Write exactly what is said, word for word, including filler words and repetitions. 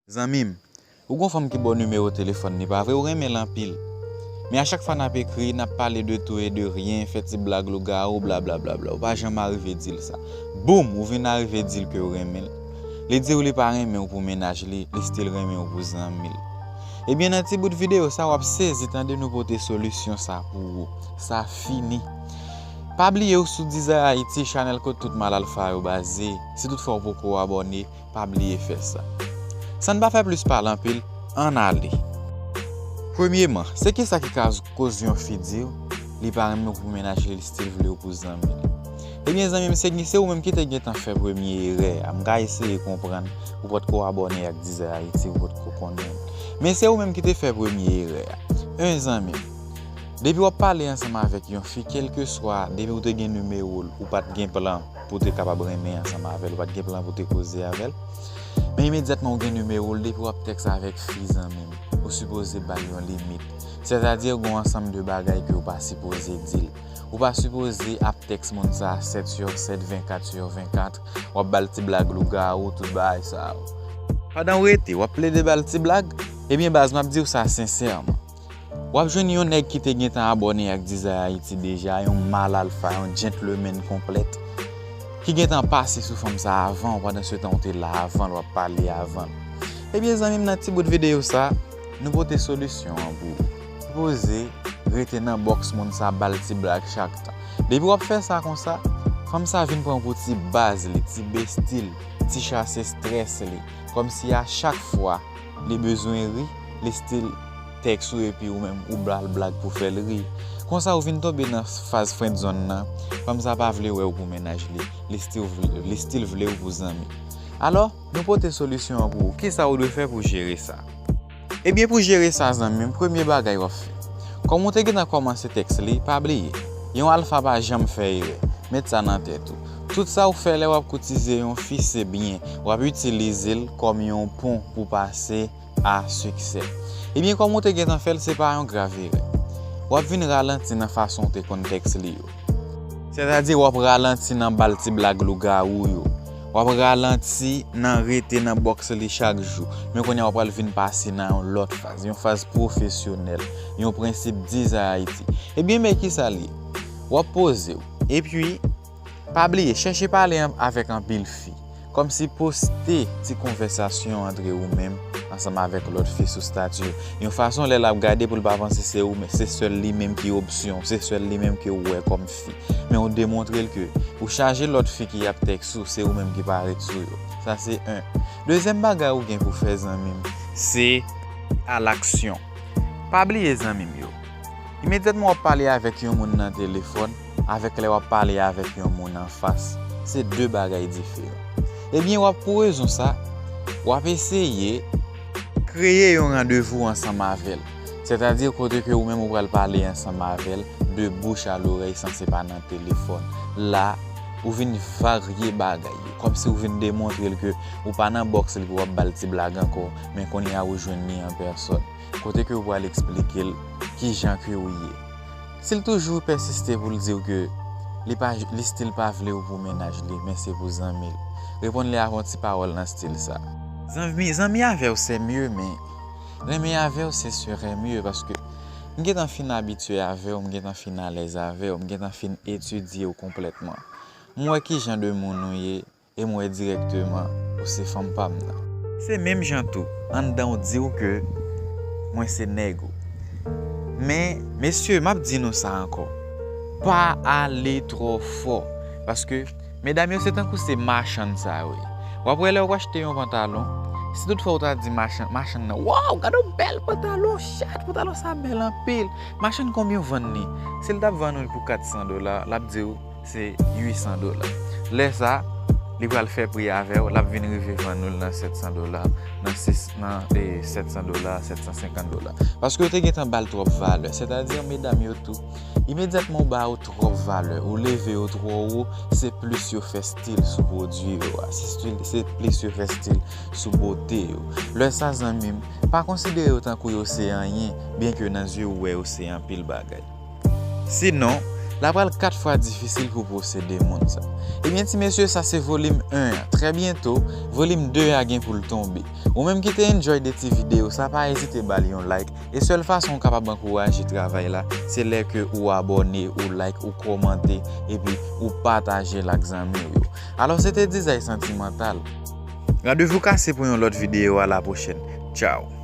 Zanmi m, ou gon fanm ki ba w nimewo telefòn li, pa vre? Ou renmen l anpil. Men a chak fwa n ap ekri, n ap pale de tout e de ryen, fè ti blag lougawou, blablabla. Ou pa janm arive di l sa. Boum! Ou vin arive di l ke w renmen l. Li di w li pa renmen w pou mennaj li, li still renmen w pou zanmi l. Ebyen, nan ti bout videyo sa, w ap sezi tande nou pote solisyon sa pou ou. Sa fini. Pa bliye w sou Dizay Ayiti, chanèl kote tout mal alfa yo baze. Si toutfwa w poko abòne, pa bliye fè sa. San n pa fè plis pale anpil, ann ale. Premyeman, se kisa ki ka koz yon fi di w li pa renmen w pou mennaj li, li still vle w pou zanmi l? Ebyen, zanmi m, se, se ou menm ki te gentan fè premye erè a. M ka eseye konprann ou potko abòne ak Dizay Ayiti, ou potko konnen. Men se ou menm ki te fè premye erè a. En, zanmi m, depi w ap pale ansanm avèk yon fi, kèlkeswa, depi w te gen nimewo l, ou pa t gen plan pou w te kapab renmen ansanm avè l, ou pa t gen plan pou w te koze avè l. Men imedyatman ou gen nimewo l, depi w ap tèks avèk fi, zanmi m, ou sipoze ba l yon limit. Sètadi, gen yon ansanm de bagay ke w pa sipoze di l. Ou pa sipoze ap tèks moun sa a sèt sou sèt, vennkat sou vennkat, w ap ba l ti blag lougawou, tout bagay sa yo. Pandan w rete, w ap plede ba l ti blag, ebyen, baz, m ap di w sa sensèman. W ap jwenn yon nèg ki te gentan abòne ak Dizay Ayiti deja, yon mal alfa, yon gentleman konplèt, ki gentan pase sou fanm sa a avan w, pandan se tan w te la avan l, w ap pale avan l. Ebyen, zanmi m, nan ti bout videyo sa, nou pote solisyon an pou ou. Sipoze rete nan bòks moun sa, ba l ti blag chak tan. Depi w ap fè sa konsa, fanm sa vin pran pou ti baz li, ti besti l, ti chase estrès li. Kòmsi a chak fwa li bezwen ri, li still tèks ou epi ou menm ou ba l blag pou fè l ri. Konsa ou vin tonbe nan faz friendzone nan, fanm sa pa vle wè w pou mennaj li, li still vle, li still vle w pou zanmi. Alò, nou pote solisyon an pou ou. Kisa ou dwe fè pou jere sa? Ebyen, pou jere sa, zanmi m, premye bagay w ap fè. Kòm ou te gentan kòmanse tèks li, pa bliye, yon alfa pa janm fè erè. Met sa nan tèt ou. Tout sa w fè lè w ap koutize yon fi, se byen. W ap itilize l kòm yon pon pou pase a siksè. Ebyen, kòm ou te gentan fè l, se pa yon grav erè. W ap vin ralanti nan fason w te konn tèks li yo. Sètadi, w ap ralanti nan ba l ti blag lougawou yo. W ap ralanti nan rete nan bòks li chak jou. Men kounye a, w ap pral vin pase nan yon lòt faz, yon faz pwofesyonèl, yon prensip Dizay Ayiti. Ebyen, men kisa l ye? W ap poze w. Epi, pa bliye, chèche pale an-, avèk anpil fi. Kòmsi poste ti konvèsasyon antre ou menm ansanm avèk lòt fi sou stati yo. Yon fason lè l ap gade pou l pa panse se ou, men se sèl li menm ki opsyon, se sèl li menm ke w wè kòm fi. Men ou demontre l ke ou chaje lòt fi ki ap tèks ou, se ou menm ki parèt sou yo. Sa se en. Dezyèm bagay ou gen pou fè, zanmi m, se a laksyon. Pa bliye, zanmi m yo. Imedyatman w ap pale avèk yon moun nan telefòn, avèk lè w ap pale avèk yon moun anfas, se de bagay diferan. Ebyen, w ap, pou rezon sa, w ap eseye kreye yon randevou ansanm avè l. Sètadi, kote ke ou menm ou pral pale ansanm avè l, de bouch a lorèy, san se pa nan telefòn. La, ou vin varye bagay yo, kòmsi ou vin demontre l ke ou pa nan bòks li pou w ap ba l ti blag ankò, men kounye a ou jwenn li an pèsòn. Kote ke ou pral eksplike l kijan ke ou ye. Si l toujou pèsiste pou l di w ke li pa, li still pa vle w pou mennaj li, men se pou zanmi l, reponn li ak yon ti pawòl nan stil sa. Zanmi, zanmi avè w, c'est mieux, men renmen avè w, ce serait mieux, paske m gentan fin abitye avè w, m gentan fin alèz avè w, m gentan fin etidye w konplètman. M wè ki jan de moun ou ye, e m wè dirèkteman ou se fanm pa m nan. Se menm jan tou, anndan w di w ke mwen se nèg ou. Men, mesye, m ap di nou sa ankò. Pa ale twò fò. Paske, medam yo, se tankou se machann sa yo ye. W ap wè lè w achte yon pantalon, si toutfwa w ta di machann, machann nan, "Waw, gade yon bèl pantalon, chat, pantalon sa bèl anpil. Machann, konbyen w vann li?" Si l t ap vann ou l pou kat san dola, l ap di w, se uit san dola. Lè sa, li pral fè pri avè w, l ap vin rive vann ou l nan sèt san dola, nan sis, nan, e, sèt san dola, sèt san senkant dola. Paske yo te gentan ba l twòp valè. Sètadi, medam yo tou, imedyatman w ba yo twòp valè, ou leve yo twò wo, se plis yo fè stil sou pwodui yo a, se stil, se plis yo fè stil sou bote yo. Lè sa, zanmi m, pa konsidere yo tankou yo se anyen, byenke nan zye w, ou wè yo se anpil bagay. Sinon, L ap pral kat fwa difisil pou posede moun sa. Ebyen ti mesye, sa se volim en an. Trè byento, volim de a gen pou l tonbe. Ou menm ki te enjoy de ti videyo sa, pa ezite ba l yon like. E sèl fason ou kapab ankouraje travay la, se lè ke ou abòne, ou like, ou kòmante, epi ou pataje l ak zanmi w yo. Alò, se te Dizay Santimantal. Randevou kase pou yon lòt videyo, a la pwochèn. Tchaw.